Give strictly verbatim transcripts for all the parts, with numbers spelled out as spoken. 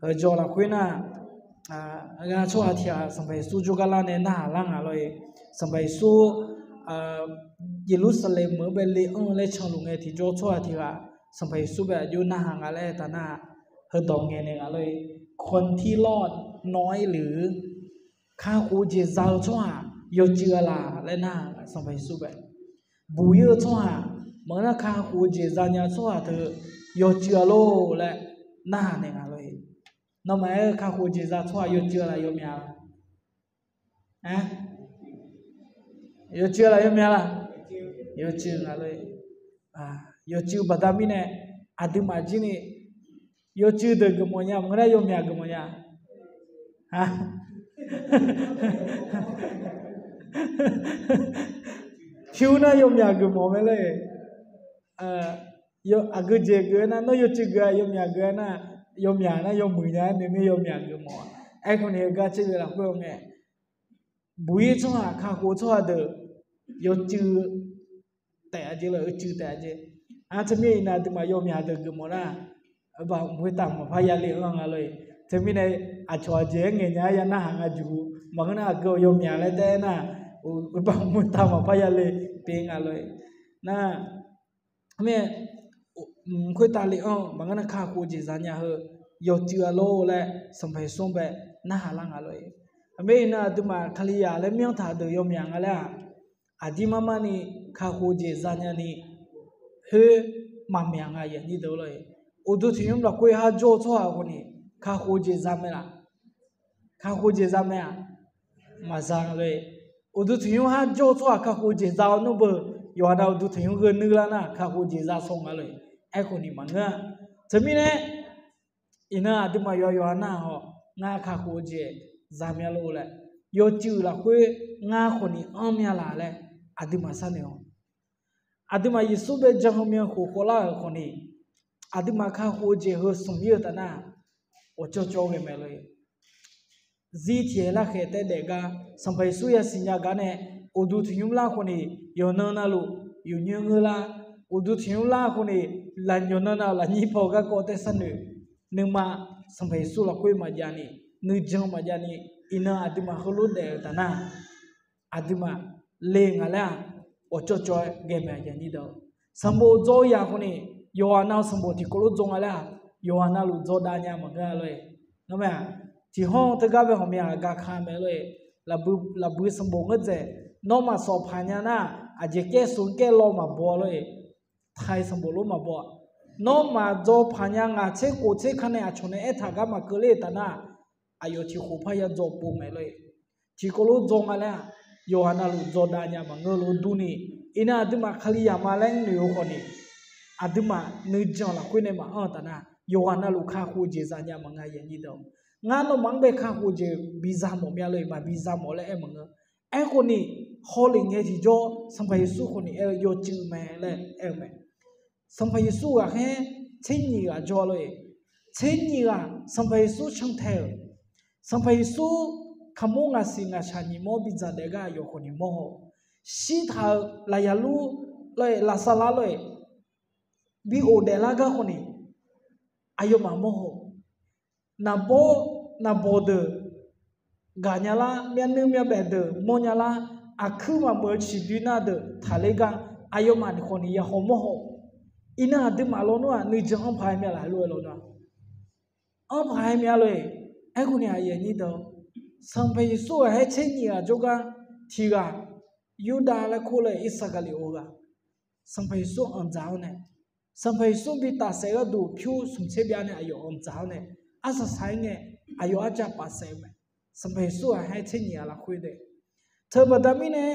Dawqtawvluf lafkhoer nar, ngar tsawrhaq tiq ghaq Sanqpaq Yeqsur jawrgar lar nae narhaq lar nga lor-e. Sanqpaq Yeqsur Yeqlursaqlaeq meuq-anr bae le anr-eu laer canluf ngae tiqjawr tsawrhaq tiq ghaq Sanqpaq Yeqsur bae aqjox narhaq nga laer aer taf nar, heudawq ngaeqnaeq nga lor-e. คนที่รอดน้อยหรือ kakhof-eu jeq za-eu tsawrhaq yawcuiv-a laq laer nar, Sanqpaq Yeqsur bae, buq-ir-eu tsawrhaq maqngeur nar kakhof-eu jeq zanya tsawrhaq teu yawcuiv-a lor laer narhaq naeq nga lor-e. Nawmaf aer-eu kakhof-eu jeq za tsawrhaq yawcuiv-a laq yawmyaq-a? Yawcuiv-a laq yawmyaq-a laq? Yawcuiv nga lor-e. Yawcuiv baqda mirnae aqduimaf jir ni yawcuiv deuq geufmawf nya maqngeur nar yawmyaq geufmawf nya? Pyur nar yawmyaq geufmawf mae lor-e. Aqgeujeq geuf-aer nar, nawr yawcuiv geuf-a yawmyaq geuf-aer nar, yawmyaq nar yawmuiq nya-aer noeq mir yawmyaq geufmawf-a. Aerkhawf ni heugar caer-eu lafkhoer-eu ngae, buq-ir tsawrhaq kakhof-eu tsawrhaq deuq yawcuiv taef-a jeq lor, yawcuiv taef-a jeq. Teumirnae iqnan aqduimaf yawmyaq deuq geufmawf nar, khoertav maqpar yale-anr nga lor-e. Teumirnae aqcawq aqjeq-aer ngaeq nya-aer ya narhaq nga juq, maqngeur nar aqgeu yawmyaq laer taef-aer nar, khoertav maqpar yale pyeuf nga lor-e. Nar, khoertav le-anr maqngeur nar kakhof-eu jeq zanya heu yawcuiv-a lor laer Sanqpaq Yeqsur-anr bae narhaq lar nga lor-e. Aqmir iqnan aqduimaf Kalizaq laer myanrtaq deuq yawmyaq nga laer-aq, aqdir marmar ni kakhof-eu jeq zanya ni khoer maqmyaq nga yaf nyir deuq lor-e. Uqduq tiqnymr lafkhoer har jawr-eu tsawrhaq khawf ni kakhof-eu jeq za mae laf? Kakhof-eu jeq za mae-aq, maqza lor-e. Uqduq tiqnymr har jawr-eu tsawrhaq kakhof-eu jeq za-awr nmr beu, yawqha nav uqduq tiqnymr gheu nuir lar nar kakhof-eu jeq za saw nga lor-e. Aerkhawf ni maqngeur-a. Teumirnae iqnan aqduimaf yawqha yawqha nar-awq, ngar kakhof-eu jeq za mya lor laer, yawcuiv lafkhoer ngar khawf ni anr mya laf laer aqduimaf sharnoeq-awq. Aqduimaf Yeqsur bae jan heu myan khof khawvlar-euq khawf ni, aqduimaf kakhof-eu jeq heu smq mir-eu taf nar, ghawqcawv cawv ghae mae lor-e. Zir tiq ghae larkhaeq taef daef gar Sanqpaq Yeqsur yasiq nya gar nae, uqduq tiqnymr lar khawf ni yawqnan navluf yawqnymr ngeur lar, uqduq tiqnymr lar khawf ni laf yawqnan nav-euq lafnyir paw garkawv taef sharnoeq, nuima Sanqpaq Yeqsur lafkhoer maqjav ni, nuijan maqjav ni, iqnan aqduimaf heulof daef-eu taf nar, aqduimaf le nga laer-aq, ghawqcawv cawv-aer ghae mae aqyuif aqnyir deuq. Sanqbof dzaw-eu yaq khawf ni, yawqha nav-eu sanqbof tiqkawv lof dzaw nga laer-aq, yawqha navluf dzaw dav nya maqngeur-a lor-e. Ngar mae-aq, tiqhawr-eu teugar bae hawq mya aqgaq ka mae lor-e. Lafbui sanqbof ngeur dzaeq, nawmaf sawf paq nya nar, aqjeq kaer suf kaer law maqbaw lor-e. Taiq sanqbof lof maqbaw-a. Nawmaf dzaw paq nya ngaq tser khof tser ka nae aqcawq nae aertaq gar maqkeuv ler-eu taf nar, aqyawf tiq khof parya dzaw pov mae lor-e. Tiqkawv lof dzaw nga laer-aq, yawqha navluf dzaw dav nya maqngeur lof durni, iqnan aqduimaf Kalizaq ma laer noeq-eu khawf ni, aqduimaf nuijan lafkhoer nae maqanr-eu taf nar, yawqha navluf kakhof-eu jeq zanya maqnga yaf nyir deuq. Ngar nawmaf-anr bae kakhof-eu jeq biza mawf mya lor-e, maqbiza mawf laer aer maqngeur. Aerkhawf ni, hawlef ngae tiqjawr Sanqpaq Yeqsur khawf ni aer-eu yawcuiv mae laer aer-eu mae. Sanqpaq Yeqsur ghaqkhaer tser nyiq ghaq jawr lor-e. Tser nyiq ghaq Sanqpaq Yeqsur cantae-euq, Sanqpaq Yeqsur kaqmur ngaqsiq ngaqshaq nyiq mawr bidzaq daef gar aqyawf khawf ni mawr haw. Shirtaq-eu lafyalur lor-e, lafsarlar lor-e, bi of daeflar gar khawf ni aqyawfmaf mawr haw. Naqbawr naqbawq deuq gaq nya lar, myavnuiv myavbaef deuq mawr nya lar, aqkuir maqmeuq-eu ciqdui nar deuq taqler gar aqyawfmaf khawf ni yahaw mawr haw. Iqnan aqduimaf lawnmr-aq nuijan anr paq-aer mya laf lof-aer lawnmr-aq, anr paq-aer mya lor-e. Aerkhawf ni aqyuif aqnyir deuq, Sanqpaq Yeqsur ghaqkhaer tser nyiq ghaq jawrgar tiq ghaq, Yurdav laer kur lor-e, Irsaqgaqliqov ghaq, Sanqpaq Yeqsur anqdzaq-awr nae, Sanqpaq Yeqsur bi tafsaef gharduq pyur smq tser byav nae aqyawf anqdzaq-awr nae, arsaq saq-aer ngae aqyawf arjav paf saef-eu mae. Sanqpaq Yeqsur ghaqkhaer tser nyiq ghaq lafkhoer dae teu baqda mirnae,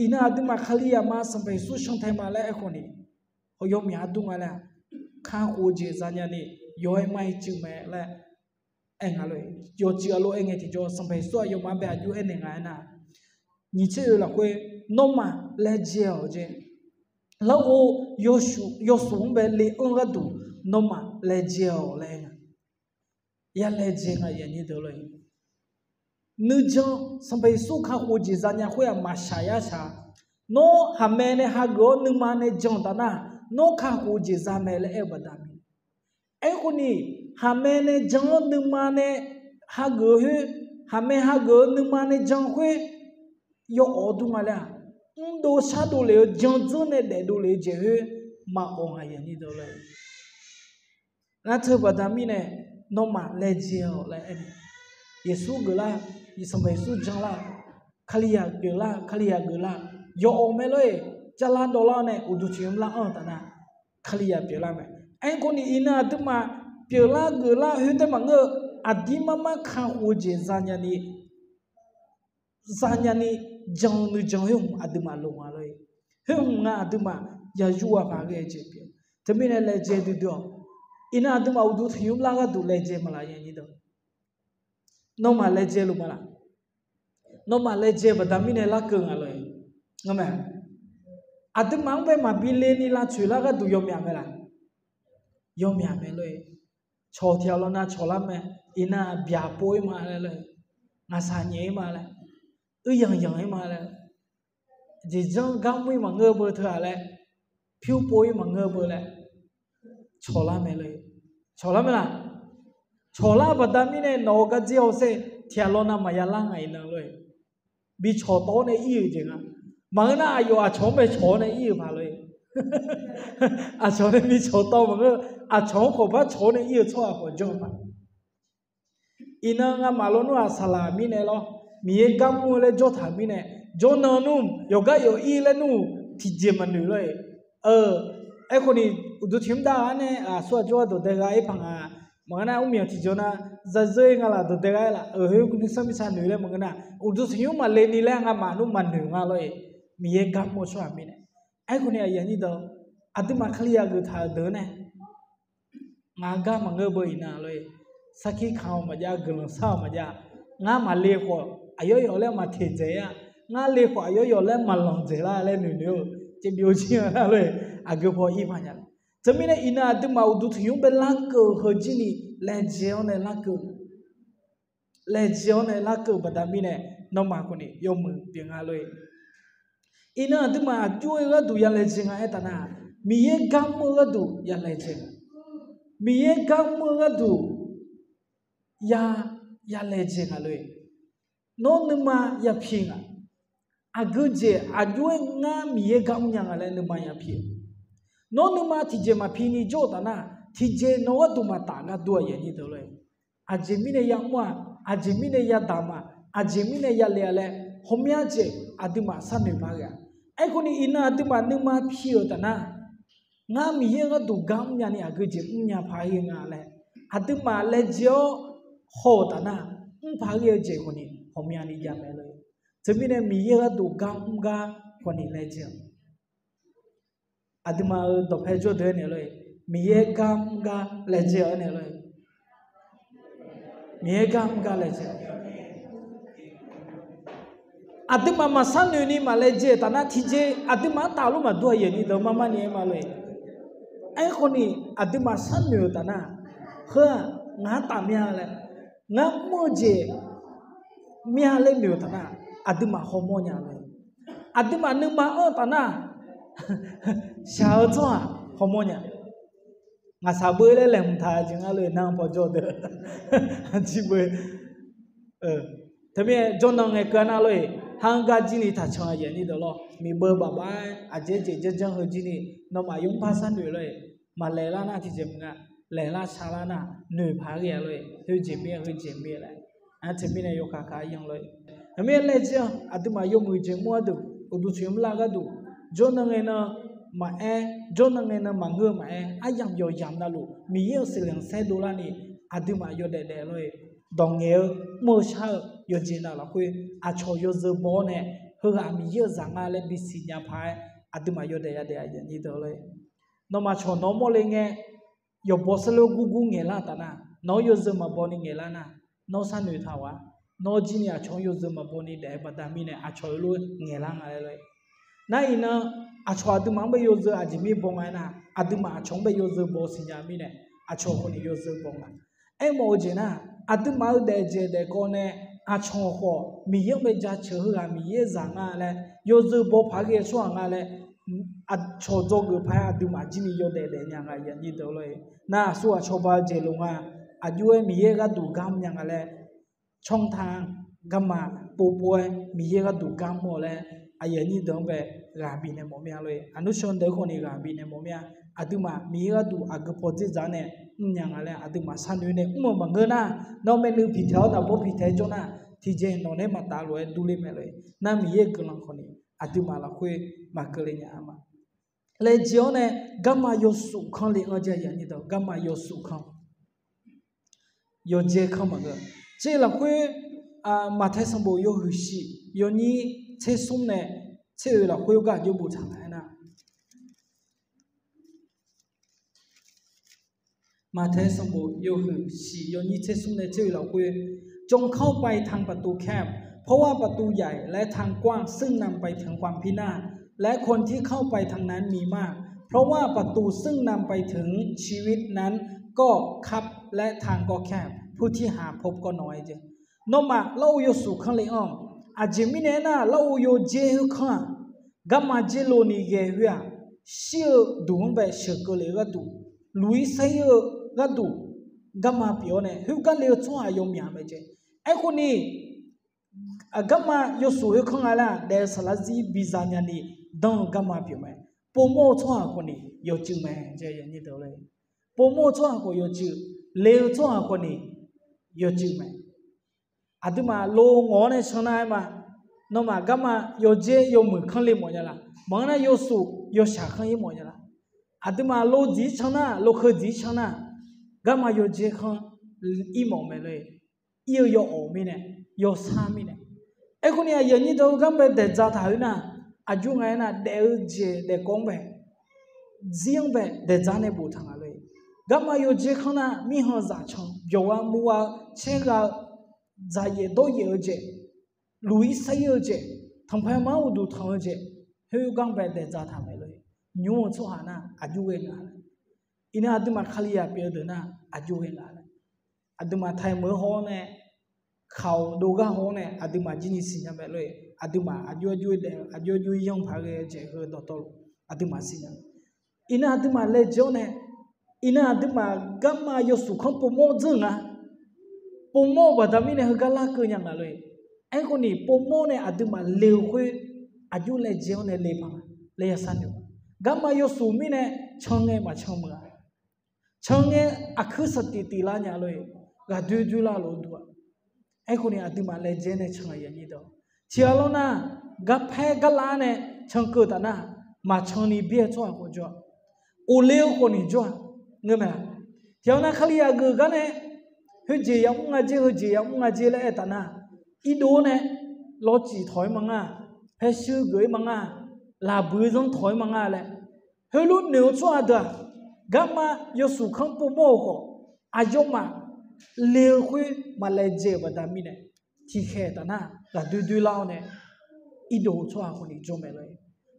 iqnan aqduimaf Kalizaq ma Sanqpaq Yeqsur cantae ma laer aerkhawf ni, hawq yawmyaq aqdur nga laer-aq, kakhof-eu jeq zanya ni, yawq-aer mar-aer cuiv mae laer aer nga lor-e. Yawcuiv-a lor aer ngae tiqjawr Sanqpaq Yeqsur aqyawfmaf bae aqjox aernaeq nga aernar, nyiq tser oeq lafkhoer, nawmaf laejae-awq jeq, larghov yawshuif-anr bae le anr gharduq nawmaf laejae-awq laer aer nga. Ya laejae nga yaf nyir deuq lor-e. Nuijan Sanqpaq Yeqsur kakhof-eu jeq zanya khoer-aq maqshaq yar shaq. Nawr haqmae nae hageuf-awr nuima nae jan-eu taf nar, nawr kakhof-eu jeq za mae laer aer-eu baqda mir. Aerkhawf ni, Khaqmae nae jan-anr nuima nae hageuf-eu khoer, khaqmae hageuf-eu nuima nae jan khoer, yawawf dur nga laer-aq, mrdov shardov lef-eu jandzanr nae daefdov lef-eu jeq khoer maqawf nga, aqnyir deuq laer. Nar teu baqda mirnae, nawmaf laejae-awq laer aer-eu, Yeqsur geuflar, Sanqpaq Yeqsur janlar, Kalizaq pyeuflar, Kalizaq geuflar, yawawf mae lor-eq. Jarlar dawvlar-awr nae uqduq tiq hmq lar-anr-eu taf nar, Kalizaq pyeuflar mae. Aerkhawf ni iqnan aqduimaf pyeuflar geuflar khoertaev maqngeur-eu, aqdir marmar kakhof-eu jeq zanya ni zanya ni jan-eu nuijan khoer hmq aqduimaf loq nga lor-eq. Khoer hmq nga aqduimaf yaqyur ghaq paq ghae-eu jeq pyeuf. Teumirnae laejae duidui-awq. Iqnan aqduimaf uqduq tiq hmq lar gharduq laejae maqlaq, aqnyir deuq. Nawmaf laejae luf maqlaq. Nawmaf laejae baqda mirnae larkeuv nga lor-eq. Ngar mae, aqduimaf-anr bae maqbi le ni lavtsoeq lar gharduq yawmyaq mae laq? Yawmyaq mae lor-eq. Cawq tiq ghaq lawnav cawq lar mae. Iqnan byaq pov-ir ma laer, ngaqshaq nyaef-ir ma laer, uiyanq yanq-ir ma laer, jeqjanr gar mr-ir maqngeur beu teu-aq laer, pyur pov-ir maqngeur beu laer, cawq lar mae lor-eq. Cawq lar mae laq? Cawq lar baqda mirnae nawq-eu gardzer hawsher tiq ghaq lawnav maqya lar nga iqnan lor-eq. Bi cawq tawv-awr nae ir-euq jeq nga. Maqngeur nar aqyawf aqcawq-anr bae cawq-awr nae ir-euq paq lor-eq. Aqcawq nae bi cawq tawv maqngeur, aqcawq-anr khawf par cawq-awr nae ir-eu tsawrhaq khawf jawr-eu paq. Iqnan ngamaf lawnmr-aq saqlaq mirnae lawr, Miqyaer gar mr-eu laer jawr taq mirnae, jawrnan nmr yawqgar yawq ir laer nmr tiqjeq maqnoeq lor-eq. Aerkhawf ni uqduq tiq hmq dav-a nae aqsur aqjawr-a dawqdae gha-ir paq nga. Maqngeur nar mrmyanq tiqjawr nar zazeur-ir nga laf dawqdae gha-ir laf-euq khoer nuisar mirtsa noeq laer maqngeur nar, uqduq tiq hmq maqle ni laer ngamaf nmr maqnoeq nga lor-eq. Miqyaer gar mr-eu tsawrhaq mirnae. Aerkhawf ni aqyuif aqnyir deuq, aqduimaf Kalizaq geuftaq-euq deuq nae ngaq-eu gar maqngeur beu iqnan lor-eq. Sarkir kamq-awq maqjav, guiqlanq shar-awq maqjav. Ngar maqle khawf aqyawf yawf laer maqteq dzaeq-a. Ngar le khawf aqyawf yawf laer maqlanq dzaeq lar laer noeqnoeq-eu, caevbyov jir-a nar lor-eq. Aqgeu paw ir paq nya. Teumirnae iqnan aqduimaf uqduq tiq hmq bae larkeuv-eu heujir ni laejae-awr nae larkeuv laejae-awr nae larkeuv-eu baqda mirnae, nawmaf khawf ni yawmuiq pyeuf nga lor-eq. Iqnan aqduimaf aqjox-aer gharduq ya laejae nga aertaq nar, Miqyaer gar mr-eu gharduq ya laejae nga. Miqyaer gar mr-eu gharduq ya, ya laejae nga lor-eq. Nawr nuima ya pi nga. Aqgeu jeq aqjox-aer ngar Miqyaer gar mrnya nga laer nuima ya pi-eu. Nawr nuima tiqjeq maqpi ni jawr-eu taf nar, tiqjeq nawq gharduq maqtaf gar dur-a, aqyuif aqnyir deuq lor-eq. Aqjeq mirnae ya mr-aq, aqjeq mirnae ya damq-aq, aqjeq mirnae ya le-a laer, hawmya jeq aqduimaf sharnoeq paq ghae-a. Aerkhawf ni iqnan aqduimaf nuima pi-euq taf nar, ngar Miqyaer gharduq gar mrnya ni aqgeu jeq mrnya paq ghae nga laer, aqduimaf laejae-awr haw-euq taf nar, mr paq ghae-eu jeq khawf ni hawmya ni jav mae lor-eq. Teumirnae Miqyaer gharduq gar mr gar khawf ni laejae-awq. Aqduimaf-euq dawqpae jawrdeuq-aer naeq lor-eq, Miqyaer gar mr gar laejae-awq-aer naeq lor-eq. Miqyaer gar mr gar laejae-awq. Aqduimaf maqsharnoeq ni maqlaejae-euq taf nar tiqjeq aqduimaf-anr taf lof maqdur-a, aqyuif aqnyir deuq, marmar ni aer ma lor-eq. Aerkhawf ni aqduimaf sharnoeq-euq taf nar, heu-aq ngaq-anr taf mya laer, ngar mr-eu jeq mya laer noeq-euq taf nar, aqduimaf hawmawr nya lor-eq. Aqduimaf nuima anr-eu taf nar, shaq-eu tsawrhaq hawmawr nya. Ngaqshaq beu laer laeqhmq taq jeq ngar lor-eq, nar paw jawr deuq. Aqjir beu. Teumirnae jawrnan ngae keuv-a nar lor-eq, har-anr gar jir ni taqcan-a, aqyuif aqnyir deuq lor, miqbeu baqbaq-aer aqjeq jeq janrjanr heu jir ni, nawmaf yawmr par sharnoeq lor-eq. Maqlaeq lar nar tiqjeq maqnga, laeq lar shar lar nar noeq paq ghae-a lor-eq, heujeq mir-a heujeq mir-a laer. Nar teumirnae yawkaq kaq-aer yan lor-eq. Aqmir laejae-anr aqduimaf yawmuiq jeq mr gharduq, uqduq tiq hmq lar gharduq, jawrnan ngae nan maqaer, jawrnan ngae nan maqngeur-eu maqaer, aryamq yawqyamq navluf Miqyaer-euq siqlanq saer dovlar ni, aqduimaf yawdaef daef lor-eq. Dawq ngaeq-eu, mr-eu shar-eu yawqjeq nav lafkhoer aqcawq yawzeu baw-awr nae, heughaq Miqyaer-euq zaq nga laer bisiq nya paq-aer, aqduimaf yawdaef yadaef-a, aqyuif aqnyir deuq lor-eq. Nawmaf cawq nawq-anr mawrle ngae, yawqbaw saerlu gurgur ngaeqlar taf nar, nawq-anr yawzeu maqbaw ni ngaeqlar nar, nawr sharnoeq taq-awq-a. Nawr jir ni aqcawq-anr yawzeu maqbaw ni daef-eu baqda mirnae aqcawq heulof-aer ngaeqlar nga laer lor-eq. Nar iqnan aqcawq aqduimaf-anr bae yawzeu aqjeq mir baw nga aernar, aqduimaf aqcawq-anr bae yawzeu baw siqnya mirnae, aqcawq khawf ni yawzeu baw nga. Aermawf-eu jeq nar, aqduimaf-euq daefjeq daefkawv nae aqcawq khawf Miqyaer-anr bae jaceuq heughaq Miqyaer zaq nga laer, yawzeu baw paq ghae-eu tsawrhaq nga laer, aqcawq dzawgeuf paq-aer aqduimaf jir ni yawdaef daef nya nga, aqyuif aqnyir deuq lor-eq. Nar aqsur aqcawba-eu jeq loq nga. Aqjox-aer Miqyaer gharduq gar mr nya nga laer, ช่องทาง garma povpov-aer Miqyaer gharduq gar mr-awq laer, aqyuif aqnyir deuq-anr bae ghaq bifnaeq mawf mir-a lor-e. Aqnur shawr deuq-eu khawf ni ghaq bifnaeq mawf mir-a. Aqduimaf Miqyaer gharduq aqgeu pawdzer dzaq-awr nae mr nya nga laer aqduimaf sharnoeq nae mr-euq maqngeur nar, nawr maernui piqtaeq-awr naqbawr piqtaeq-aer jawr nar, tiqjeq nawq nae maqtaf lof-aer durler mae lor-e. Nar Miqyaer-euq guiqlanq khawf ni aqduimaf lafkhoer maqkeuv le nya-a ma. Laejae-awr nae garma yawsuf kanr le-anr jaev-a, garma yawsuf kanr yawqjae kanr maqngeur. Tser lafkhoer, Maqtae sanqbof yawhuiq shif yawnyir tser smr nae tser oeq lafkhoer gar aqjox boftaq nga aernar, Maqtae sanqbof yawhuiq shif yawnyir tser smr nae tser oeq lafkhoer, จงเข้าไปทางประตูแคบ เพราะว่าประตูใหญ่ และทางกว้าง ซึ่งนำไปถึงความพินาศ และคนที่เข้าไปทางนั้นมีมาก เพราะว่าประตูซึ่งนำไปถึงชีวิตนั้น ก็คับและทางก็แคบ ผู้ที่หาพบก็น้อย Nawmaf larghov yawsuf kanr le-anr, aqjeq mirnae aernar, larghov yawdzae khoerkanr-aq, garma dzaerlo ni ghae khoer-aq, shir-eu duq-anr bae sheuqkeuv lef-eu gharduq, luq-ir saer-ir-eu gharduq, garma pyeuf-awr nae khoergar le-eu tsawrhaq yawmyaq mae jeq. Aerkhawf ni, garma yawsuf khoerkanr nga laer daef-eu saflar zir biza nyani dan-eu garma pyeuf mae. Povmawr-eu tsawrhaq khawf ni yawcuiv mae. Povmawr-eu tsawrhaq khawf yawcuiv, le-eu tsawrhaq khawf ni yawcuiv mae. Aqduimaf lo ngawq-awr nae can nar-aer ma. Nawmaf garma yawdzaer yawmuiq kanr le mawf nya laf? Maqngeur nar yawsuf yawshaq kanr ir mawf nya laf? Aqduimaf lo dziq-ir can nar, lo keuv dziq-ir can nar, garma yawdzaer kanr ir mawf mae lor-e. Ir-eu yawawq mirnae, yawsar mirnae. Aerkhawf ni aqyuif aqnyir deuq-eu gar bae daeqdzaq taq-eu nar, aqjox nga aernar, daef-eu jeq daefkawv-anr bae, zir-anr bae daeqdzaq nae boftaq nga lor-e. Garma yawdzaer kanr nar, mirkhanq zafcan byawq gha muv gha-eu caer gha-eu, dzaqyaef dawryaef-eu jeq, luq-ir saer-ir-eu jeq, tanqpae mar uqduq tanq-eu jeq, khoergar bae daeqdzaq taq mae lor-e. Nymr-eu tsawrhaq nar aqjox ghae nga laer, iqnan aqduimaf Kalizaq pyeuf-eu deuq nar aqjox ghae nga laer, aqduimaf taiq meuq-eu haw-awr nae, kaq-awq dov gar haw-awr nae aqduimaf jirni siqnya mae lor-e. Aqduimaf aqjox aqjox-aer daef-eu, aqjox aqjox-aer yanr paq ghae-eu jeq heu dawqtawvluf aqduimaf siqnya. Iqnan aqduimaf laejae-awr nae, iqnan aqduimaf garma yawsuf kanr povmawr dzeur-euq nga. Povmawr-eu baqda mirnae heugar larkeuv nya nga lor-e. Aerkhawf ni povmawr nae aqduimaf le-eu khoer, aqjox laejae-awr nae le paq nga laer yasar noeq. Garma yawsuf mirnae can ngae maqcan meuq-a. Can ngae aqkuir saqtif tif lar nya lor-e. Ghaqdoer doer lar lof-aer dur-a. Aerkhawf ni aqduimaf laejae nae can-a. Tiqghaq lawr nar, garpaer garlav-aer nae cankeuv taf nar, maqcan ni byaer-eu tsawrhaq khawf jawr-a. Of le-eu khawf ni jawr-a. Ngeur mae-a. Tiqghaq nar Kalizaq geuf gar nae, khoerjeq yamr nga jer, heujeq yamr nga jer laer aer taf nar, irdov-awr nae, lawrcif tawq-ir ma nga, paershuir geuf-ir ma nga, laqbuiq zanr tawq-ir ma nga laer, heulof noeq-eu tsawrhaq deuq-aq, garma yawsuf kanr povmawr-eu khawf, aqyawfmaf le-eu khoer maq laejae-euq baqda mirnae, tiqkhaeq taf nar ghaqdoer doer lar-awr nae, irdov-eu tsawrhaq khawf ni jawr mae lor-e.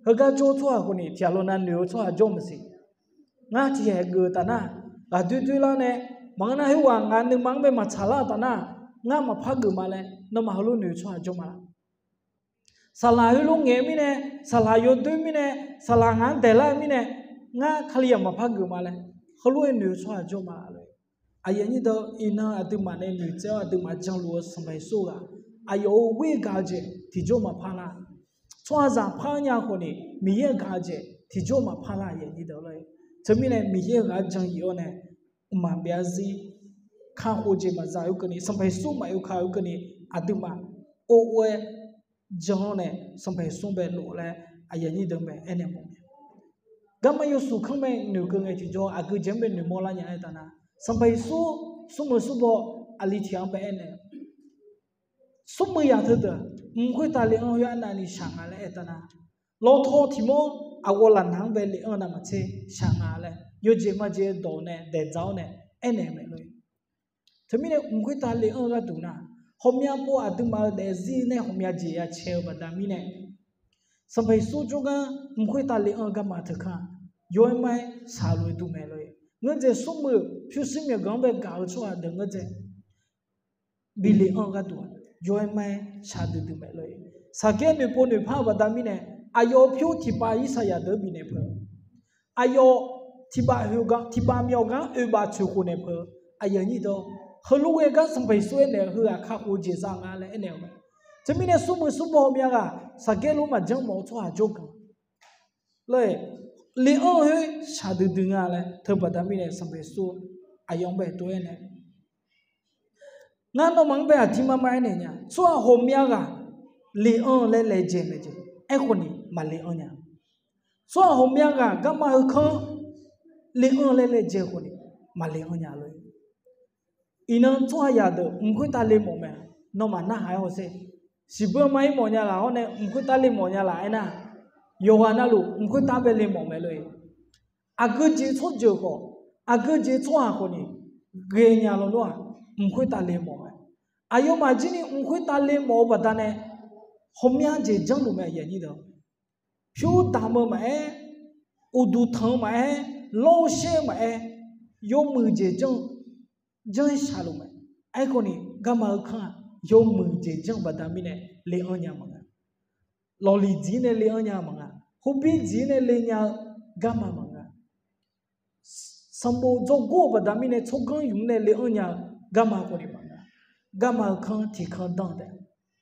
Heugar jawr-eu tsawrhaq khawf ni tiqghaq lawr nar noeq-eu tsawrhaq jawr maqsiq. Ngar tiqkhaeq geuf taf nar, ghaqdoer doer lar nae, maqngeur nar khoerghaq ngaq nuima-anr bae maqtsaq lar taf nar, ngar maqpar geuf ma laer nawmaf heulof noeq-eu tsawrhaq jawr ma laf? Saqlaq heulof ngaeq-eu mirnae, saqlaq yawdoer mirnae, saqlaq ngaq-anr daeqlar-eu mirnae, ngar Kalizaq maqpar geuf ma laer heulof-aer noeq-eu tsawrhaq jawr ma lor-e. Aqyuif aqnyir deuq, iqnan aqduimaf nae noeqtsaev-awr aqduimaf janluf-eu Sanqpaq Yeqsur ghaq, aqyawf-euq ghoer gaq-eu jeq tiqjawr maqpar lar. Tsawrhaqzaq par nya khawf ni Miqyaer-euq gaq-eu jeq tiqjawr maqpar lar. Teumirnae Miqyaer-euq ghaq-anr jan yif-awr nae, mqmaq byav zir, kakhof jeq maqza-eu keuvni, Sanqpaq Yeqsur maqoe ka-eu keuvni, aqduimaf or or-aer jan-awr nae Sanqpaq Yeqsur bae lof laer aqyuif aqnyir deuq mae aernaeq mawf-eu mae. Garma yawsuf kanr mae noeqkeuv ngae tiqjawr aqgeu jeq-anr bae noeqmawr lar nya aer taf nar, Sanqpaq Yeqsur smrmuiq smrbaw aqli tiq ghaq-anr bae aernaeq, smrmuiq yaq teudeuq mq khoertav le-anr khoer arnavni shaq nga laer aer taf nar, lawtaw tiq mawr aqghawq lafnaq-anr bae le-anr navmaqtser shaq nga laer yawjeq majeq dawq nae daeqdzaq-awr nae aernaeq mae lor-e. Teumirnae mq khoertav le-anr-eu gharduq nar, ghawqmya pov aqduimaf-euq daefzir nae ghawqmya jeq ya cae-eu baqda mirnae, Sanqpaq Yeqsur jawrgar mq khoertav le-anr-eu garma teukanr yaw-aer mar-aer shaqlof-eu duq mae lor-e. Ngeur dzaeq smrmuiq pyurshuir myawqganq-anr bae gaq-eu tsawrhaq deuq ngeur dzaeq bi le-anr-eu gharduq yaw-aer mar-aer shaqduidui mae lor-e. Saqgaer noeqpov noeqpar-eu baqda mirnae, aqyawf-euq pyur tiqpav Irsaqyaq deuq-anr bifnaeq peuq-eu, aqyawf tiqpav myawqganq oeqbaf tsoeqkhof naeq peuq-eu, Aqyuif aqnyir deuq, heulof ghae gar Sanqpaq Yeqsur aernaeq-eu heughaq kakhof-eu jeq za nga laer aernaeq-eu mae. Teumirnae smrmuiq smrbaw myav ghaq saqgaer lof maqjanr mawf-eu tsawrhaq jawrganq lor-eq, le-anr khoer shaqdui dui nga laer teubaqda mirnae Sanqpaq Yeqsur aqyawf-anr bae tov-aer nae, ngar nawmaf-anr bae aqdir mar mar aernaeq nya, tsawrhaq ghawqmya ghaq le-anr laer laejae mae jeq, aerkhawf ni maqle anr nya. Tsawrhaq ghawqmya ghaq garma heukanr le-anr laer laejae khawf ni maqle anr nya lor-eq. Iqnan tsawrhaq yaq deuq mq khoertav le mawf mae, nawmaf narhaq-aer hawsher. Siqbur ma ir mawf nya laf-awr nae mq khoertav le mawf nya laf aernar, yawqghaq navluf mq khoertav bae le mawf mae lor-eq. Aqgeu jeq tsawrjeuq khawf, aqgeu jeq tsawrhaq khawf ni ghaenya lawnmr-aq, mq khoertav le mawf mae. Aqyawfmaf jir ni mq khoertav le mawf-eu baqdanae, ghawqmya jeq janrluf mae. Pyur damq-eu maqaer, uqduq tanq-eu maqaer, lawr-eu shaer-eu maqaer, yawmuiq jeq janr, janr-aer shaqluf mae. Aerkhawf ni garma heukanr-aq, yawmuiq jeq janr-eu baqda mirnae le anr nya maqnga. Lawqliq dziq-ir nae le anr nya maqnga. Khorbir dziq-ir nae le nya-eu garma maqnga. Sanqbof dzawrgor-eu baqda mirnae tsawrganr yuf-ir nae le anr nya-eu garma khawf ni maqnga. Garma heukanr tiqkanr danr taef,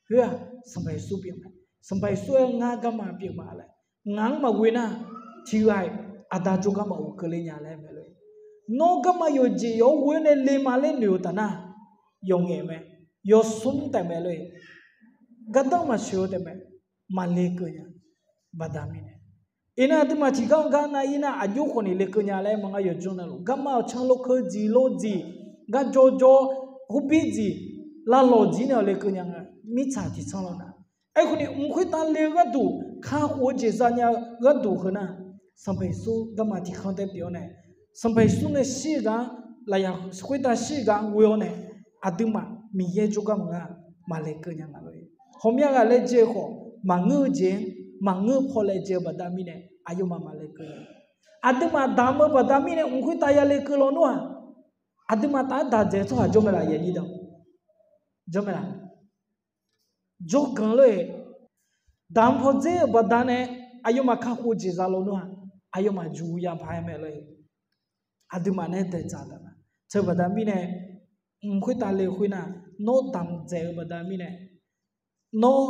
khoer-aq Sanqpaq Yeqsur pyeuf mae. Sanqpaq Yeqsur aer-eu ngar garma pyeuf ma laer, ngaq-anr maqghoe nar, tiqghaq-iq aqda jawrgar maqghof keuvle nya laer mae lor-eq. Nawr garma yawqjeq yawq-anr ghoe-awr nae le ma laer noeq-eu taf nar, yawqngaef mae, yawsmr taef mae lor-eq. Gardanr maqsoeq-eu taef mae, maqle keuv nya. Baqda mirnae, iqnan aqduimaf tiqgar-anr gar nav-ir nar, aqjox khawf ni lekeuv nya laer maqnga. Yawqjawr navluf garma-awq canlov keuv dziq lov dziq, gar jawr jawr, khorbir dziq, lavlawq dziq nae-awq lekeuv nya nga. Mirtsaq tiqtsanr lawr nar, aerkhawf ni mq khoertav le-eu gharduq, kakhof-eu jeq zanya-eu gharduq heu nar, Sanqpaq Yeqsur garma tiqkanr tae pyeuf-awr nae, Sanqpaq Yeqsur nae shir-eu gar, lafyaq khoertav shir-eu gar ghoe-awr nae, aqduimaf Miqyaer jawrgar maqnga, maqle keuv nya nga lor-eq. Ghawqmya ghaq laejae-eu khawf, maqngeur-eu jeq-anr maqngeur paw laejae-eu baqda mirnae aqyawfmaf maqle keuv nya. Aqduimaf damq-eu baqda mirnae mq khoertav ya le keuv lawnmr-aq, aqduimaf taf-aer daq dzaeq-eu tsawrhaq jawr mae laf, aqyuif aqnyir deuq? Jawr mae laf? Jawrganq lor-eq. Damq pawdzer-euq baqda nae aqyawfmaf kakhof-eu jeq za lawnmr-aq, aqyawfmaf juq ya paq-aer mae lor-eq. Aqduimaf nae daeq dzaq taf nar, teubaqda mirnae, mq khoertav le khoer nar, nawr damq dzaeq-eu baqda mirnae, nawr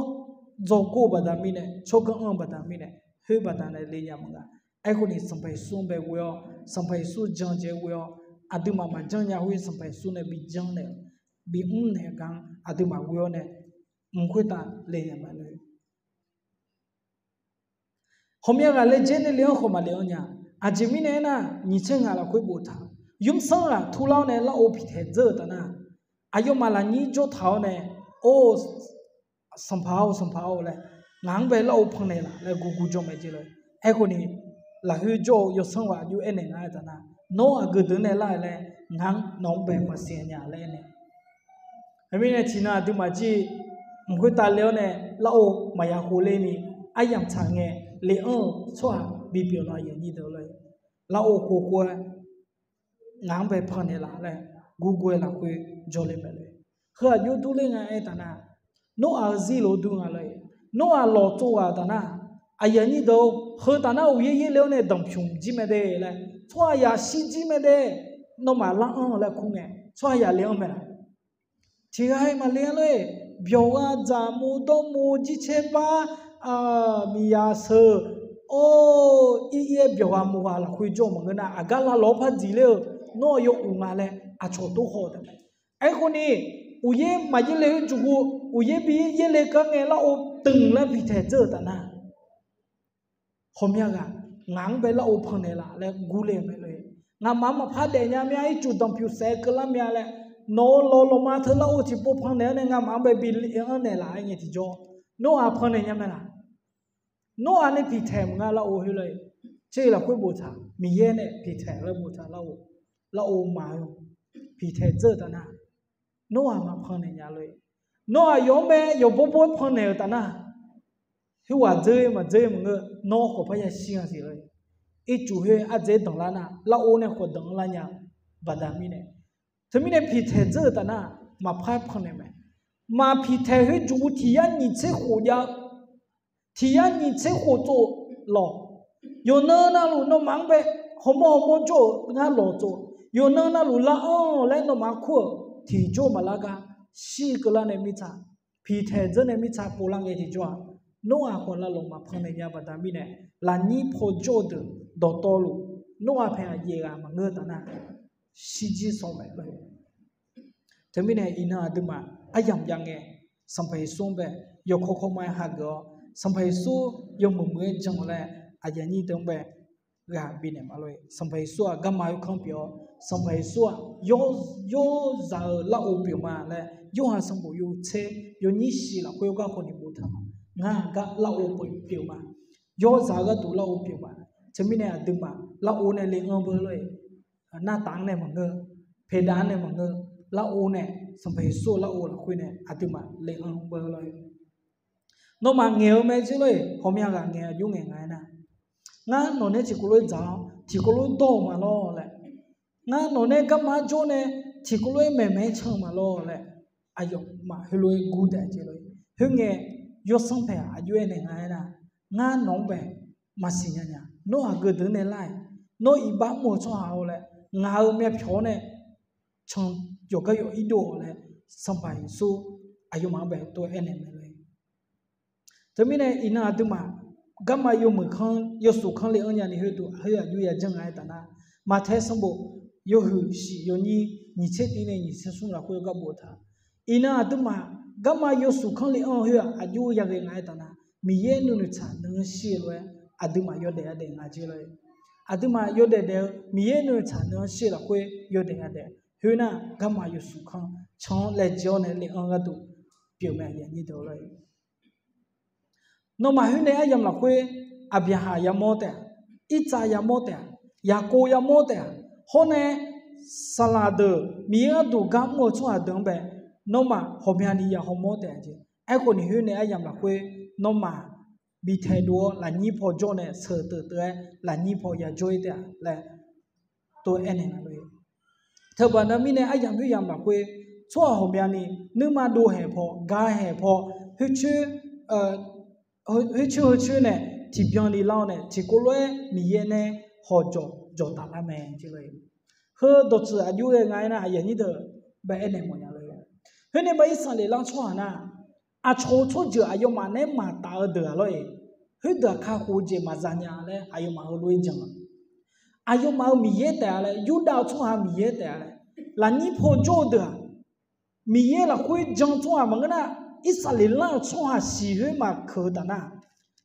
dzawrgor-eu baqda mirnae, tsawrganr anr-eu baqda mirnae, khoer baqda nae le nya maqnga. Aerkhawf ni Sanqpaq Yeqsur-anr bae ghoe-awr, Sanqpaq Yeqsur jan jaev-aer ghoe-awr, aqduimaf maqjanr nya khoer Sanqpaq Yeqsur nae bi janr naeq-eu, bi mr naeq-eu gar aqduimaf ghoe-awr nae, mq khoertav le nya ma lor-eq. Ghawqmya ghaq laejae nae le-anr khawf maqle anr nya. Aqjeq mirnae aernar, nyiq tser ngaq lafkhoer boftaq, ymrsanr ghaq turlar-awr nae larghov piqtaeq dzeur-euq taf nar, aqyawfmaf lafnyir jawr taq-awr nae, or, Sanqpaq-or, Sanqpaq-or laer, ngaq-anr bae larghov pannaeq laf laer guvguv jawr mae jeq lor. Aerkhawf ni, lafkhoer jawr-eu yawsanr ghaq aqjox aernaeq nga-aer taf nar, nawr aqgeu deuq-anr nae lar-eu laer, ngaq-anr nawq-anr bae maqsiq nya laer aernaeq. Khoermirnae tiqnan aqduimaf jir, mq khoertav le-awr nae larghov maqya khof ler ni, aryamq tsaq ngae le-anr-eu tsawrhaq bipyeuf laf, aqyuif aqnyir deuq lor. Larghov khof khof-aer ngaq-anr bae pannaeq laf laer gurgur-aer lafkhoer jawrle mae lor. Heu aqjox durler nga aer taf nar, Noraq-eu zir lof dur nga lor. Noraq lawqtsov ghaq taf nar, aqyuif aqnyir deuq-or, heu taf nar uqyaer yaerle-awr nae danqpymq jir mae de laer, tsawrhaqzaq shirjir mae de, nawmaf lar anr laer kur ngae, tsawrhaqzaq le anr mae laf? Tiqghaq-aer maqle-a lor-eq. Byawq gha dzaq mov dawr mov jircaer bar, miqyaq sheuq, or, ir ir-aer byawq gha mov gha lafkhoer jawr-eu maqngeur nar, aqgar lavlawq-awr par dziq ler-eu, nawr-aq yaw uq nga laer aqcawq tov haw-eu taef mae. Aerkhawf ni, uqyaer maqyaer le khoer juqhu, uqyaer bi yaerle gar ngae larghov dmq laer piqtaeq dzeur-euq taf nar, hawmya ghaq ngaq-anr bae larghov pannaeq laf laer gurle mae lor. Nga'maf-anr maqpar daefnya mya, ircuf danqpymq saef-aer keuvlar mya laer, nawq-euq lawq lawqma teu larghov tiqpov pannaeq-awr nae nga'maf-anr bae bi anr naeq laf-aer ngae tiqjawr, Noraq pannaeq nya mae laf? Noraq nae piqtaeq maqnga larghov khoer lor-eq. Tser lafkhoer boftaq, Miqyaer nae piqtaeq laer boftaq larghov, larghov maqaer, piqtaeq dzeur-euq taf nar, Noraq maqpannaeq nya lor-eq. Nawr aqyawf-anr mae yawqbawr bawr-aer pannaeq-euq taf nar, khoerghaq dzeur maqdzeur maqngeur, nawr khawf parya shir nga siq lor-eq. Ircuf khoer ardzaeq-aer danqlar nar, larghov nae khawf danqlar nya-eu baqda mirnae, teumirnae piqtaeq dzeur-euq taf nar, maqpar-aer pannaeq mae. Maqpiqtaeq khoer juqhu tiq yar nyiq tser khof jav-eu, tiq yar nyiq tser khof tsov lawq. Yawqnan navluf nawmaf-anr bae hawmawr hawmawr jawr-euq ngar lawq tsov. Yawqnan navluf lar-anr laer nawmaf kur-euq tiqjawr maqlar gar, shir keuvlar nae mirtsaq, piqtaeq dzeur nae mirtsaq povlar ngae tiqjawr-aq, Noraq khawf lavloq maqpan naeq nya baqda mirnae, lafnyir paw jawr-eu deuq dawqtawvluf, Noraq paeq-aq yaeq ghaq maqngeur taf nar, shirjir sanq maeq lor. Teumirnae iqnan aqduimaf aryamq jav ngae, Sanqpaq Yeqsur-anr bae yawkawr kawrma-aer hageuf-awr, Sanqpaq Yeqsur yawmuiq muiq-aer jan laer aqyuif aqnyir deuq-anr bae ghaq bifnaeq ma lor-e. Sanqpaq Yeqsur-aq garma khoerkanr pyeuf-awr, Sanqpaq Yeqsur-aq yawr, yawrzaq-euq larghov pyeuf ma laer, Yorhaq sanqbof yawhuiq tser yawnyir shiq lafkhoer gar khawf ni boftaq ma. Ngar gar larghov pyeuf, pyeuf ma. Yawrzaq-eu gharduq larghov pyeuf ma. Teumirnae aqduimaf larghov nae le-anr beu lor-e. Nartaf-anr nae maqngeur, peqdaq-anr nae maqngeur, larghov nae, Sanqpaq Yeqsur larghov lafkhoer nae aqduimaf le-anr beu lor-e. Nawmaf ngaeq-eu mae jir lor-e, ghawqmya ghaq ngaeq aqjox ngaeq nga aernar, ngar nawq nae tiqkawv lof-aer dzaq-awr tiqkawv lof-aer dawr-eu ma lor laer, ngar nawq nae garma jawr nae tiqkawv lof-aer maeqmaeq-aer can-eu ma lor laer, aqyawfmaf heulof-aer gur taef-a jeq lor-e. Khoerngae, yawsanr paeq-aq aqjox aernaeq nga aernar, ngar nawq-anr bae maqsiq nya nya, nawr aqgeu deuq nae lar-aq, nawr iqbax mr-eu tsawrhaq-awr laer, ngaq-euq myavpyawq-awr nae can yawqgar yawq irdov-awq laer, Sanqpaq Yeqsur aqyawfmaf-anr bae tov-aer aernaeq mae lor-e. Teumirnae iqnan aqduimaf garma yawmuiq kanr yawsuf kanr le-anr nyani khoerduq khoer aqjox yajanr nga aertaq nar, Maqtae sanqbof yawhuiq shiq yawnyir nyiq tser tiv nae nyiq tser smr lafkhoer gar boftaq. Iqnan aqduimaf garma yawsuf kanr le-anr khoer-aq aqjox yaghae nga aertaq nar, Miqyaer nuinoeq tsaq nuianr shir-eu lof-aer aqduimaf yawdaef yadaef nga jeq lor-e. Aqduimaf yawdaef daef-eu Miqyaer nuinoeq tsaq nuianr shir-eu lafkhoer yawdaef yadaef. Khoernar garma yawsuf kanr can-anr laejae-awr nae le-anr gharduq pyeuf mae aqyuif aqnyir deuq lor-e. Nawmaf khoer nae aryamq lafkhoer Aqbyaqhaq yamawr taef-aq, Irtsav yamawr taef-aq, Yaqkov yamawr taef-aq, hawr nae saqlaq deuq Miqyaer gharduq gar mr-eu tsawrhaq deuq-anr bae nawmaf ghawqmyani ya hawmawr taef-a jeq. Aerkhawf ni khoer nae aryamq lafkhoer nawmaf bi taedov-awr lafnyir paw jawr nae sheuq teuq teuq-aer lafnyir paw ya jawr-ir taef-a laer tov-aer aernaeq nga lor-e. Teubaqda mirnae aryamq khoeryamq lafkhoer tsawrhaq ghawqmyani nuima dovhaeq paw, gahaeq paw, khoercoer, khoercoer khoercoer nae tiqbyan ni lar-awr nae tiqkawv lof-aer Miqyaer nae hawqjawq jawqtaf lar mae jeq lor-e. Heu dawqtsuif aqjox ghae nga aernar aqyuif aqnyir deuq bae aernaeq mawfnya lor-e. Khoer nae ba Irsaqleqlav tsawrhaq nar, aqcawq-eu tsawrjeuq aqyawfmaf naeq-aer maqtaf-eu deuq-aq lor-e. Khoerdeuq-aq kakhof-eu jeq maqza nya laer aqyawfmaf heulof-aer jan-a. Aqyawfmaf-euq Miqyaer taef-a laer, Yurdav-eu tsawrhaq Miqyaer taef-a laer, lafnyir paw jawr-eu deuq-aq, Miqyaer lafkhoer jan tsawrhaq maqngeur nar, Irsaqleqlav-euq tsawrhaq siq khoer maqkeuq-eu taf nar,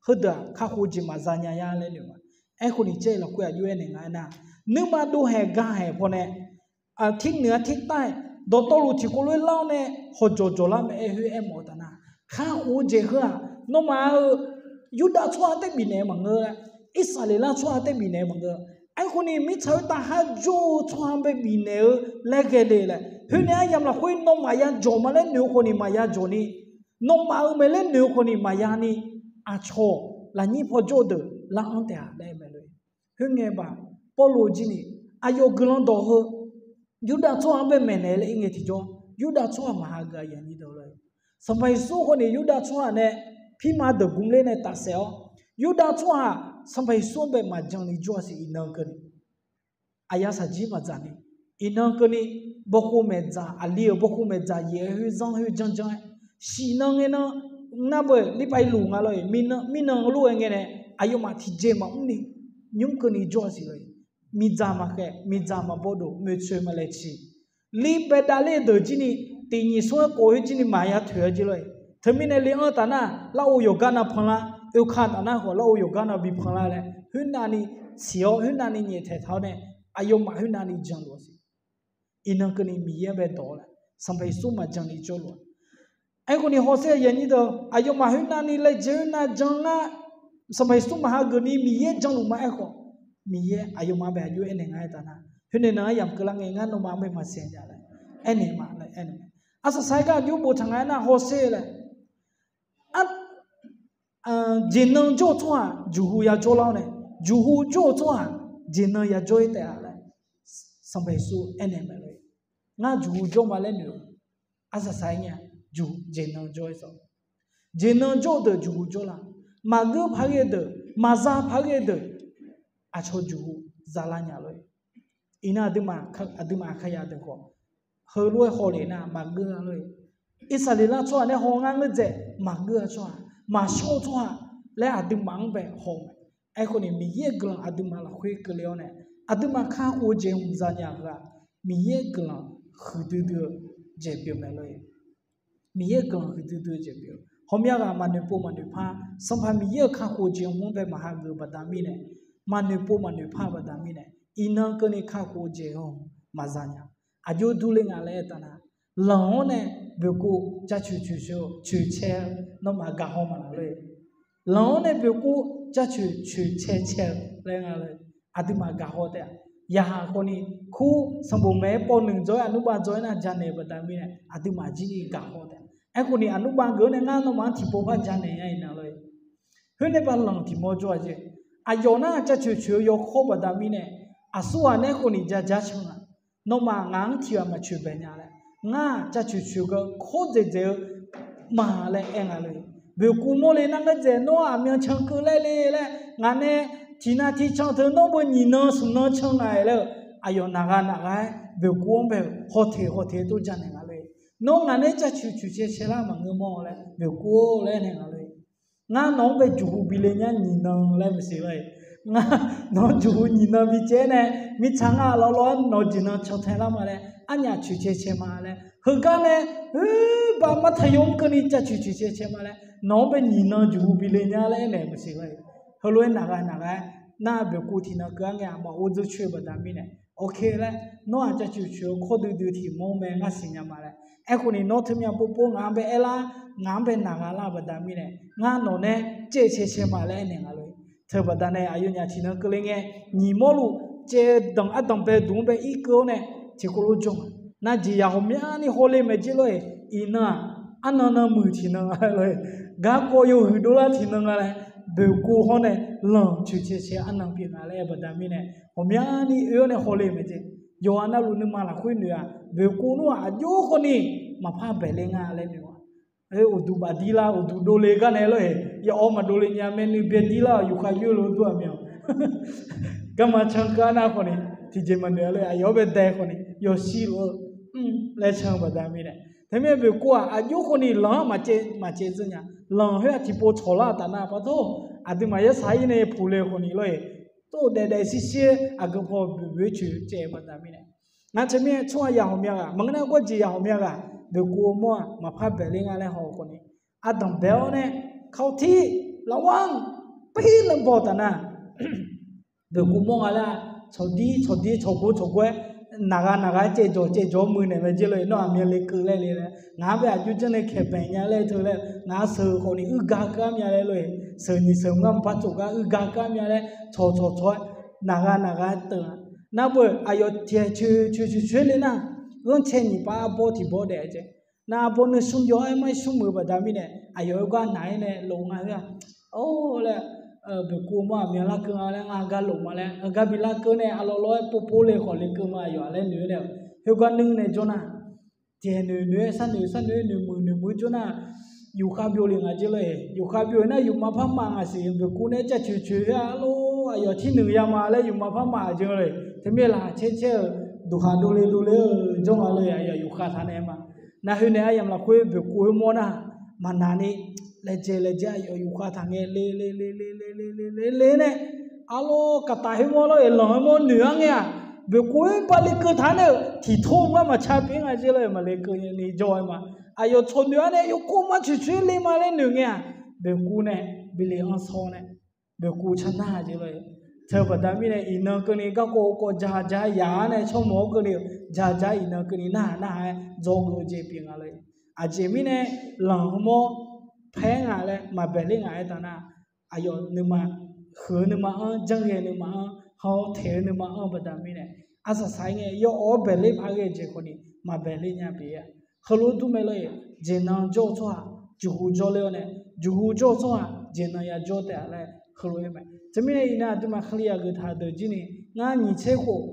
heudeuq-aq kakhof-eu jeq maqza nya ya laer noeq ma. Aerkhawf ni caer lafkhoer aqjox aernaeq nga aernar, nuima dovhaeq gahaeq paw nae tirnoeq-a tirtav-aer dawqtawvluf tiqkawv lof-aer lar-awr nae hawqjawq jawqlar mae-aer khoer aermawf-eu taf nar, kakhof-eu jeq heu-aq, nawmaf-euq Yurdav tsawrhaq taer bifnaeq-eu maqngeur laer, Irsaqleqlav tsawrhaq taer bifnaeq-eu maqngeur. Aerkhawf ni mirtsaq khoertav har jawr-eu tsawrhaq bae bifnaeq-eu laer ghae le laer, khoer nae aryamq lafkhoer nawmaf ya jawq ma laer noeq-eu khawf ni maqya jawq ni, nawmaf-euq mae laer noeq-eu khawf ni maqya ni, aqcawq lafnyir paw jawr-eu deuq lar-anr taef-a laer aer mae lor-e. Khoerngae baq, Pawrluv jir ni aqyawf guiqlanq dawq heu Yurdav tsawrhaq-anr bae maeqnaeq laer ir ngae tiqjawr, Yurdav tsawrhaq maqha geuf aqyuif aqnyir deuq lor-e. Sanqpaq Yeqsur khawf ni Yurdav tsawrhaq nae pirma deuq gmler nae tafsaef-awr, Yurdav tsawrhaq Sanqpaq Yeqsur-anr bae maqjan ni jawr-a siq iqnan keuvni, aqyawf saqjir maqdzaq ni, iqnan keuvni, bawkhov maeqdzaq aqli-euq bawkhov maeqdzaq yaeq-aer khoer zanr khoer janrjanr-aer, siqnan ngaenan, ngar beu lirpav irluf nga lor-e, mirnan lof-aer ngae nae aqyawfmaf tiqjeq maqmr ni, nymr keuvni jawr-a siq lor-e. Miqdzaq maqkhaeq, miqdzaq maqbaw dof, moeqtsoeq maqlaeq ciq, li baedav ler-eu deuq jir ni, tiq nyiq smr-aer khof khoer jir ni maqya toeq-a jir lor-e. Teumirnae le-anr taf nar larghov yawqgar nav panlar, oeka taf nar khawf larghov yawqgar nav bi panlar laer khoernav ni siq-awr khoernav ni nyaeftaeq taq-awr nae, aqyawfmaf khoernav ni janluf-a siq. Iqnan keuvni Miqyaer-anr bae dawq-awr laer Sanqpaq Yeqsur maqjan ni jawrluf-a. Aerkhawf ni hawsher aqyuif aqnyir deuq, aqyawfmaf khoernav ni laejae khoernav jan ngar, Sanqpaq Yeqsur maqha geuf ni Miqyaer janluf ma aerkhawf, Miqyaer aqyawfmaf bae aqjox aernaeq nga aertaq nar, khoernae nan aryamq keuvlar ngae ngar nawmaf-anr bae maqsiq nya laer aernaeq ma laer aernaeq. Arsaq saq-aer gar aqjox boftaq nga aernar hawsher laer, jeqnan jawr-eu tsawrhaq juqhu ya jawrlar-awr nae, juqhu jawr-eu tsawrhaq jeqnan ya jawr-ir taef-a laer Sanqpaq Yeqsur aernaeq mae lor-e. Ngar juqhu jawr ma laer noeq-eu, arsaq saq-aer ngae, jeqnan jawr-ir sawr, jeqnan jawr-eu deuq juqhu jawrlar, maqgeur paq ghae-eu deuq, maqza paq ghae-eu deuq, aqcawq juqhu zalar nya lor-e. Iqnan aqduimaf, aqduimaf aqkaqyaq deuq khawf, heulof-aer hawlef nar maqgeur-a lor-e. Irsaqleqlav tsawrhaq nae haw ngar ngeur dzaeq maqgeur-a tsawrhaq, maqshawr-eu tsawrhaq laer aqduimaf-anr bae haw mae. Aerkhawf ni Miqyaer-euq guiqlanq aqduimaf lafkhoer keuvle-awr nae, aqduimaf kakhof-eu jeq hmq zanya-eu heu-aq, Miqyaer-euq guiqlanq huiqdui dui-eu jeq pyeuf mae lor-e. Miqyaer-euq guiqlanq huiqdui dui-eu jeq pyeuf-eu. Ghawqmya ghaq maqnoeq pov maqnoeq par, Sanqpaq Miqyaer-euq kakhof-eu jeq hmq-anr bae maqha geuf-eu baqda mirnae, maqnoeq pov maqnoeq par-eu baqda mirnae, iqnan keuvni kakhof-eu jeq-anr maqzanya. Aqjox durler nga laer aertaq nar, lanq-anr nae boeqkuv jaceuq coeq coeq-eu coeq cae-eu nawmaf gaqhaw maqlaq lor-e. Lanq-anr nae boeqkuv jaceuq coeq cae cae-eu laer nga lor-e. Aqduimaf gaqhaw taef-a. Yaqhaq khawf ni kur sanqbof maeq-aer pawv nuiq dzaw-aer aqnmrbav dzaw-aer nar janaeq-eu baqda mirnae aqduimaf jir ni gaqhaw taef-a. Aerkhawf ni aqnmrbav geuf-awr nae ngar nawmaf-anr tiqpov par janaeq nya iqnan lor-e. Khoernae ba lanq tiq mawr jawr-a jeq. Aqyawf nar jaceuq coeq-eu yawkawr baqda mirnae, aqsurghaq nae khawf ni ja jar can-a. Nawmaf ngaq-anr tiq ghaq maqcoeq bae nya laer, ngar-aq jaceuq coeq-eu kawr dzaeqdzaeq-eu ma laer aer nga lor-e. Boeqkuv mawrle nar ngeur dzaeq nawr aqmyan can keuv laer le laer, ngaq nae tiqnav tiqcan teu nawr beu nyiq nan smq nan can nga-aer laer-eu, aqyawf naqgha naqgha-aer boeqkuv-anr bae-euq hawteq hawteq-aer tov janaeq nga lor-e. Nawr ngaq nae jaceuq coeq cae cae lar maqngeur mawr laer boeqkuv-or laer aernaeq nga lor-e. Ngar nawq-anr bae jeqhu bi le nya nyiq nan laer maqsiq lor-e. Ngar nawq-anr jeqhu nyiq nan bi caev-aer nae, mirtsaq ngar lawrlawr-aer nawq-eu jeq nan cantae lar ma laer, arnyaf coeq cae cae ma laer, heugar nae, heu, baq martaq yaw-anr keuvni jaceuq coeq cae cae ma laer, nawq-anr bae nyiq nan jeqhu bi le nya laer aernaeq maqsiq lor-e. Heulof-aer naqgha naqgha-aer nar boeqkuv tiqnan keuv-ar ngae-aq maqghov dzeur coer-eu baqda mirnae, awq kae laer, nawr-aq jaceuq coeq-eu kawr duidui tiq mawr mae ngar siqnya ma laer. Aerkhawf ni nawr teumyav povpov ngaq-anr bae aerlar, ngaq-anr bae naqgha lar-eu baqda mirnae, ngar nawq nae caev cae cae ma laer aernaeq nga lor-e. Teu baqda nae aqyawfnyaf tiqnan keuvle ngae, nyiq mawrluf caev danq ardanq bae duq-anr bae irkeuv-awr nae tiqkawv lof jawr ma. Nar jeqzaq ghawqmyani hawle maeq jer lor-e. Iqnan-aq, arnan nan muiq tiqnan nga lor-e. Garkawv yawhuiq dovlar tiqnan nga laer, boeqkuv hawr nae lanq coeq cae cae arnan pyeuf nga laer aer baqda mirnae, ghawqmyani oe-awr nae hawle maeq jer. Yawqha navluf nuima lafkhoer noeq-aq, boeqkuv nmr-aq aqjox khawf ni maqpar baeqle nga laer noeq-a. Uqduq bafdir lar uqduq dovle gar nae lor-e. Yaw-awr maqdovle nya mae nuibyaer dir lar-awq yufkhav yoer lof dur-aq myav. Garma can keuv-ar nar khawf ni tiqjeq maqnoeq-a lor-e. Aqyawf-anr bae dae khawf ni yawshir lof-eu mr laer can-eu baqda mirnae, teumirnae boeqkuv-aq aqjox khawf ni lanq-anr maqcaev maqcaev dzeur nya. Lanq khoer-aq tiqpov tsawqlar-eu taf nar par tor, aqduimaf yarsaq-ir nae puq le khawf ni lor-e. Tor daef daef shir shir-aer aqgeu paw boeq boeq coeq caev-eu baqda mirnae, ngar teumirnae tsawrhaq yaq ghawqmya ghaq maqngeur nar gawrjeq yaq ghawqmya ghaq boeqkuv-eu mawr-aq maqpar baeqle nga laer haw-eu khawf ni, ardanq bae-awr nae, kawtir, lafwar-anr pir lanbawq taf nar, boeqkuv mawr nga laer, tsawqdir tsawqdir tsawqgov tsawqgov-aer, naqgha naqgha-aer caevjawq caevjawq-awr muiqnaeq mae jer lor-e. Nawr aqmyanle keuv laer le laer, ngaq-anr bae aqjox janr nae kaeq baeq nya laer teu laer, ngaq-anr sheuq-eu khawf ni uir gar keuv-ar mya laer lor-e. Sheuq nyiq sheuq ngar mqpar tsov gar uir gar keuv-ar mya laer tsawq tsawq tsawq-aer, naqgha naqgha-aer teu-a. Nar beu aqyawf tiq coeq coeq coeq coeq le nar, ghanrcae nyiq pav arbawr tiq bawr daef-a jeq. Nar arbawr nuismr yaw-aer mar smr muiq-eu baqda mirnae, aqyawf-aer gar naq-aer nae lof nga khoer-aq, or laer, boeqkuv mawr aqmyan larkeuv nga laer ngar gar lof ma laer heugar bi larkeuv nae arlawr lawr-aer povpov le khawf lekeuv ma aqyawf-aq laer noeq-aer nae-euq, khoergar nuir nae jawr nar, tiqhaeq noeq noeq-aer sharnoeq sharnoeq-aer noeqmuiq noeqmuiq jawr nar, yufkhav byov le nga jer lor-e. Yufkhav byov-aer nar yufma par maf ngaq siq boeqkuv nae-aer cav coeq coeq-aer arlawr aqyawf tir noeq ya ma laer yufma par maf-eu jeq lor-e. Teumirnae laqkhaq caer caer-euq duqkhaq dovle dovle-eu jawr nga lor-e. Aqyawf yufkhav taq nae ma. Nar khoer nae aryamq lafkhoer boeqkuv khoermawr nar, maqnaq ni laejae laejae aqyawf yufkhav taq ngae le le le le le le le le nae, arlawr kaqtaf khoermawr lor-e lanq khoermawr noeq-ar ngae-aq, boeqkuv-aer bale keuv taq nae-euq tiqtor ngar maqca pyeuf nga jer lor-e. Maqle keuv ni jawr-aer ma. Aqyawf tsawq noeq-ar nae yawkawr mar coeq coeq-aer le ma laer noeq ngae-aq, boeqkuv nae bi le-anr sawr nae boeqkuv car nar-a jeq lor-e. Teu baqda mirnae iqnan keuvni garkawv kawv ja ja yaq-ar nae tsawrmawq-awr keuvni-eu ja ja iqnan keuvni narhaq narhaq-aer dzawgeuf-eu jeq pyeuf nga lor-e. Aqjeq mirnae lanq khoermawr paer nga laer maqbaeq ler ngaq-aer taf nar, aqyawf nuima huiq-eu nuima-anr janrghae nuima-anr hawtaeq-eu nuima-anr baqda mirnae, arsaq saq-ir ngae yawawr-awr baeq ler paq ghae jeq khawf ni maqbaeq ler nya pyeuf-a. Heulof-aer dur mae lor-e. Jeqnan jawr-eu tsawrhaq jeqhu jawrler-awr nae, jeqhu jawr-eu tsawrhaq jeqnan ya jawr taef-a laer heulof-aer mae. Teumirnae iqnan aqduimaf Kalizaq geuftaq deuq jir ni, ngar nyiq tser khof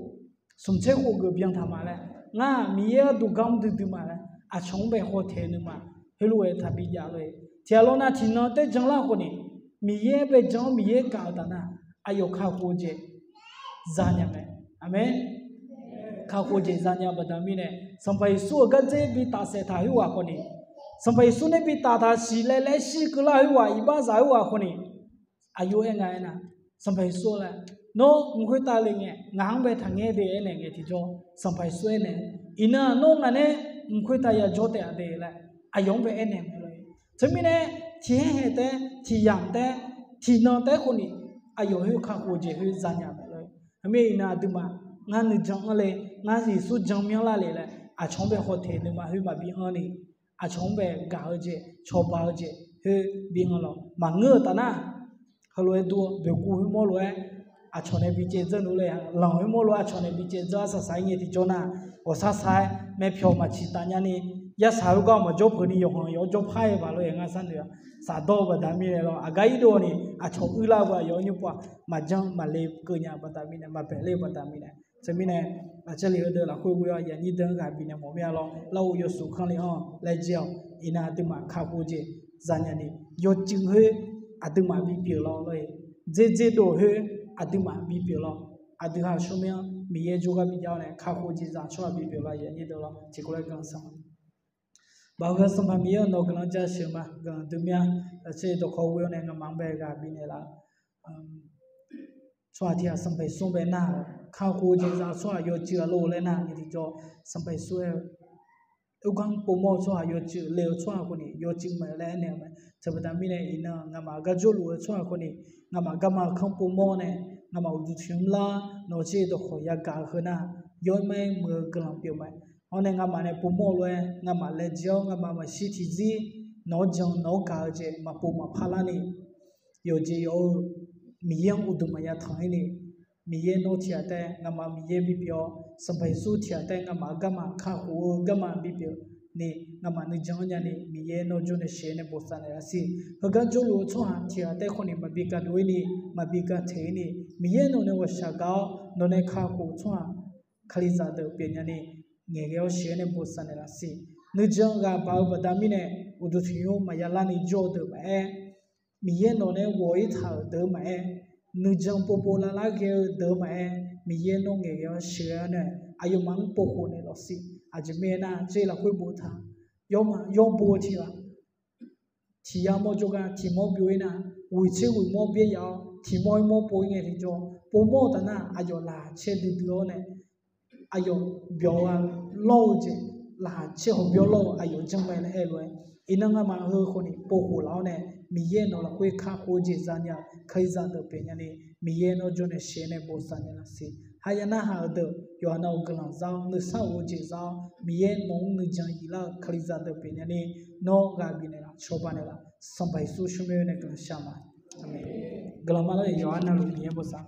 smq tser khof geuf byan taq ma laer, ngar Miqyaer gharduq gar mr duidui ma laer aqcawq-anr bae hawtaeq-eu nuima heulof-aer taqbi jav lor-e. Tiqghaq lawr nav tiqnan taer janlar khawf ni, Miqyaer bae jan-awr Miqyaer gaq-eu taf nar, aqyawf kakhof-eu jeq zanya mae. Aqmeq. kakhof jeq zanya baqda mirnae, Sanqpaq Yeqsur-euq gardzer bi tafsaef taq khoerghaq khawf ni, Sanqpaq Yeqsur nae bi taf taq siqlaev laer shir keuvlar khoerghaq iqbaxzaq khoerghaq khawf ni, aqyawf aer nga aernar, Sanqpaq Yeqsur laer, nawr mq khoertav le ngae ngaq-anr bae taqngaer de aernaeq ngae tiqjawr, Sanqpaq Yeqsur aernaeq, iqnan nawr ngaq nae mq khoertav yajawr taef-a de laer aqyawf-anr bae aernaeq mae lor-e. Teumirnae tiqhaer haeq taef-aer, tiqyamq taef-aer, tiqnan taef-aer khawf ni, aqyawf khoer kakhof jeq khoer zanya mae lor-e. Heumirnae iqnan aqduimaf, ngar nuijan anr le, ngar Yeqsur jan myanrlar le laer aqcawq-anr bae khawf teq nuima khoer maqbi anr ni, aqcawq-anr bae gaq-eu jeq, cawba-eu jeq khoer bi anr lawq. Maqngeur-euq taf nar, heulof-aer dur-awr boeqkuv khoermawr lof-aer aqcawq nae bi caev dzeur nmr le, lanq khoermawr lof-aer aqcawq nae bi caev dzeur-ar saqsaq-aer ngae tiqjawr nar, ghawqshar saq-aer maerpyawq maqciq taf nyani, yarsaq khoergar maqjawr peuq ni yawqhanq yawq-awr jawr par-aer baq lor-e ngar sharnoeq-a. Saqdawr-eu baqda mirnae lawr, aqgar irdov ni aqcawq uirlar-eu aqyawf-anr nymrpov-aq, maqjan maqle keuv nya baqda mirnae, maqbaeq ler-eu baqda mirnae. Teumirnae, aqcawq li heudeuq lafkhoer ghoe-awr yaqnyir deuq-anr ghaq bifnaeq mawf mir-a lawr, larghov yawsuf kanr le-anr laejae-awq. Iqnan aqduimaf kakhof jeq zanya ni, yawcuiv khoer aqduimaf bipyeuf lawr lor-e, dzerdzerdov khoer aqduimaf bipyeuf lawr. Aqdui ha-euq smrmyanr Miqyaer jawrgar bijav-awr nae kakhof jeq zaq tsawrhaq bipyeuf lawr, yaqnyir deuq lawr tiqkawv laer ganr sanq Baqheu-eu Sanqpaq Miqyaer-euq nawq-eu guiqlanq jaceuq ma, guiqlanq dui mir-a. Aqcawq dawqkawq ghoe-awr nae nga'maf-anr bae ghaq bifnaeq laf-eu tsawrhaq tiq ghaq Sanqpaq Yeqsur-anr bae nar-euq kakhof jeq zaq tsawrhaq yawcuiv ghaq lor laer nar-eu tiqjawr, Sanqpaq Yeqsur aer-eu, oergar povmawr-eu tsawrhaq yawcuiv le-eu tsawrhaq khawf ni yawcuiv mae laer aernaeq-eu mae. Teubaqda mirnae iqnan nga'maf gar jawrluf-eu tsawrhaq khawf ni, nga'maf garma kanr povmawr nae, nga'maf uqduq tiq mr lar nawq-eu dawqkawq yagaq-eu heu nar, yawr-aer mar-aer muiq-eu guiqlanq pyeuf mae. Hawr nae nga'maf nae povmawr-eu lof-aer nga'maf laejae-awr nga'maf maqshir tiqzir nawq-anr jan nawq-anr gaq-eu jeq maqpov maqpar larni, yawqjeq yawf-eu Miqyaer-anr uqduq maqya tanq-ir ni, Miqyaer nawr tiq ghaq taef-aer nga'maf Miqyaer bipyeuf-awr, Sanqpaq Yeqsur tiq ghaq taef-aer nga'maf garma kakhof-eu garma bipyeuf ni, nga'maf nuijan-anr nyani Miqyaer nawr jawr nae sheuq-aer nae bosav naeqlaf siq. Heugar jawrluf-eu tsawrhaq tiq ghaq taef-aer khawf ni maqbi gaqdov-ir ni, maqbi gaqteq-ir ni, Miqyaer nawq nae ghawqshaq gaq-awr nawq nae kakhof-eu tsawrhaq Kalizaq deuq pyeufnya ni, ngaeqghae-awr sheuq-aer nae bosav naeqlaf siq. Nuijan ghaq baq-eu baqda mirnae, uqduq tiq nymr maqya larni jawr-eu deuq maqaer, Miqyaer nawq nae ghawq-ir taq-euq deuq maqaer, nuijan povpov lavlar ghae-eu deuq maqaer, Miqyaer nawr ngaeqghae-awr sheuq-aer nae, aqyawfmaf-anr povkhof naeqlaf siq. Aqjeq mirnae aernar, tser lafkhoer boftaq, yawrmaf yawr bo-eu tiq ghaq tiq yar mawr jawrgar tiq mawr byov-ir nar, ghoeq tser ghoeq mawr byaer yaf-awr tiq mawr-ir mawr pov-ir ngae tiqjawr, povmawr-eu taf nar aqyawf laqkhaq caer duidui-awr nae, aqyawf byawq-eu lawr-eu jeq, laqkhaq caer hawqbyawr lawr-eu aqyawf janr mae laer aer-eu lof-aer, iqnan nga'maf heu khawf ni povkhof laf-awr nae, Miqyaer nawq lafkhoer kakhof-eu jeq zanya-eu Kalizaq deuq pyeufnya ni, Miqyaer nawr jawr nae sheuq-aer nae bosav naeqlaf siq. Haya narhaq-euq deuq yawqha nawq-euq guiqlanq za-awr nuisar of-eu jeq za-awr Miqyaer nawq-anr nuijan yiflar-eu Kalizaq deuq pyeufnya ni, nawr ghaq bifnaeq laf cawba naeqlaf Sanqpaq Yeqsur shawrmae nae guiqlanq shar ma. Aqmeq. Guiqlanq ma lawr-eu yawqha navluf Miqyaer bosav